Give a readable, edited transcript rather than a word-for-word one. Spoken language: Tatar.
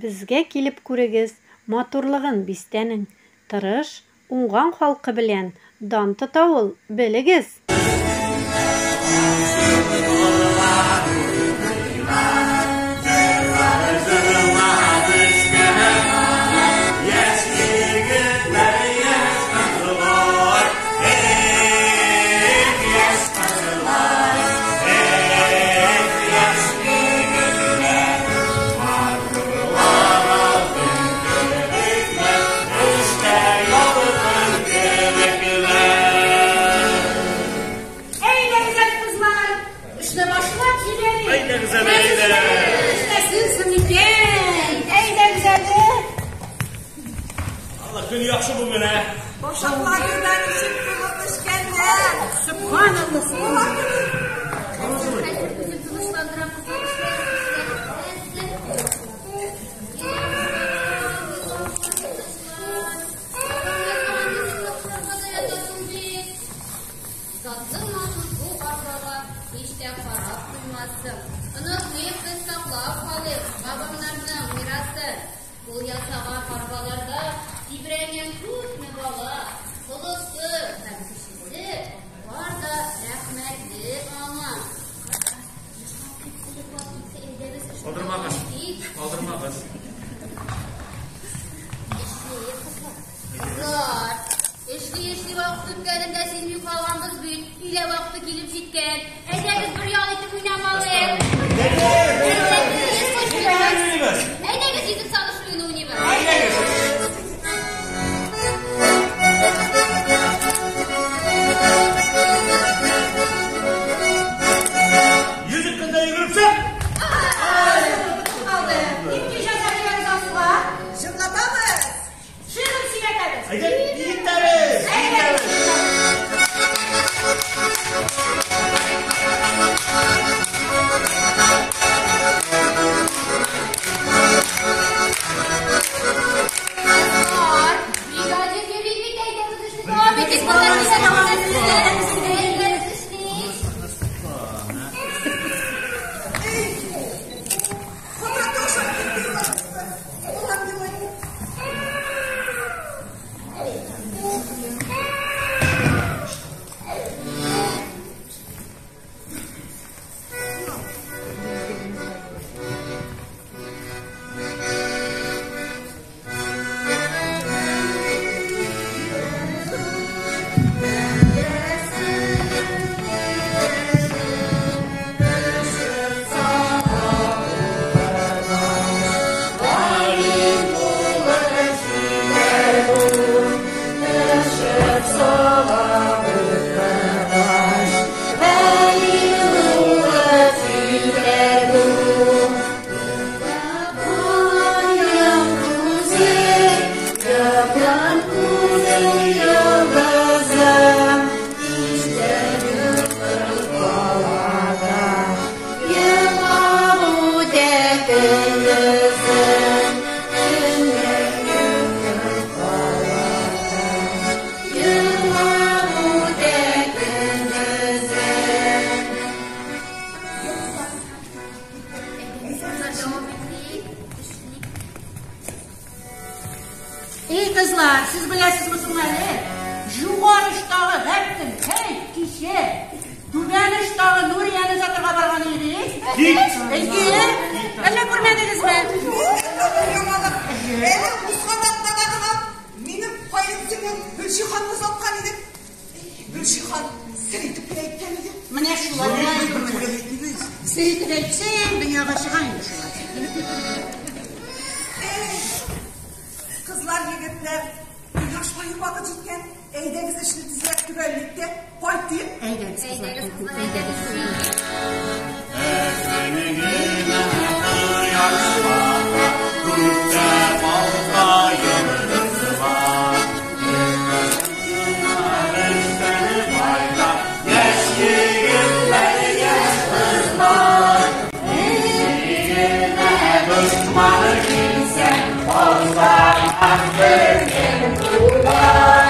Безгә килеп күрегез матурлыгын бистәнең. Тырыш, уңган халкы белән дан тота ул, белегез! Әйдәгез әле, кызлар, эшне башлап җибәрик. Әйдәгез әле, әйдә. Эшләсенсең икән. Әйдәгез әле. Алла, көн яхшы бүген, ә? Башакларында ничек тулып төшкәннәр. Сөбханалла, сөбханалла. Хәзер үзем тынычландырам, кызлар, эшләгез, эшләгез. Затлы матур бу арбага һич тә карап туймассың. Онытмыйк без, саклап калыйк бабамнарның мирасын. Ул ясаган арбаларда тибрәнгән күпме бала, олысы һәм кечесе бар да рәхмәтле аңа. Калдырмагыз. Калдырмагыз. Кызлар, эшли-эшли вакыт үткәнен дә сизми калганбыз бит. Өйлә вакыты килеп җиткән. Әйдәгез бер ял итеп уйнап алыйк. Әйдәгез йөзек салыш уены уйныйбыз. Йөзек көндә йөгереп чык! Алды. Нинди җәза бирәбез Алсуга? Җырлатабыз. Шигырь сөйләтәбез. Әйдә, биетәбез! Әйдәгез. Кызлар, бригадир йөри бит, әйдәгез эшне дәвам итик. Кызлар, әйдәгез эшлик. Кабат ашап китте елан. Елан елый. Кызлар, дәвам итик. Эшлик. Эй, кызлар, сез беләсезме соң әле? Югары очтагы Гәптелхәй кичә Түбән очтагы Нурияне озатырга барган иде. Кит! Әйе, әллә күрмәдегезме? Яманлык. Әле узган атнада гына минем каенсеңлем Гөлшиһанны озаткан иде. Гөлшиһан сер итеп кенә әйткән иде. Менә шулай гына инде. Сер итеп әйтсәң, дөньяга чыга инде шулай. Эй, кызлар, егетләр, кояш баю вакыт җиткән. Әйдәгез эшне тизрәк төгәллик тә кайтыйк. Әйдәгез, кызлар, Әйдәгез, кызлар, әйдәгез. Әкрен генә кояш бата, күктә балта йолдызлар. Эштән кайта, яшь егетләр, яшь кызлар. Ничек дошман килсә, алсалар безнең куллар.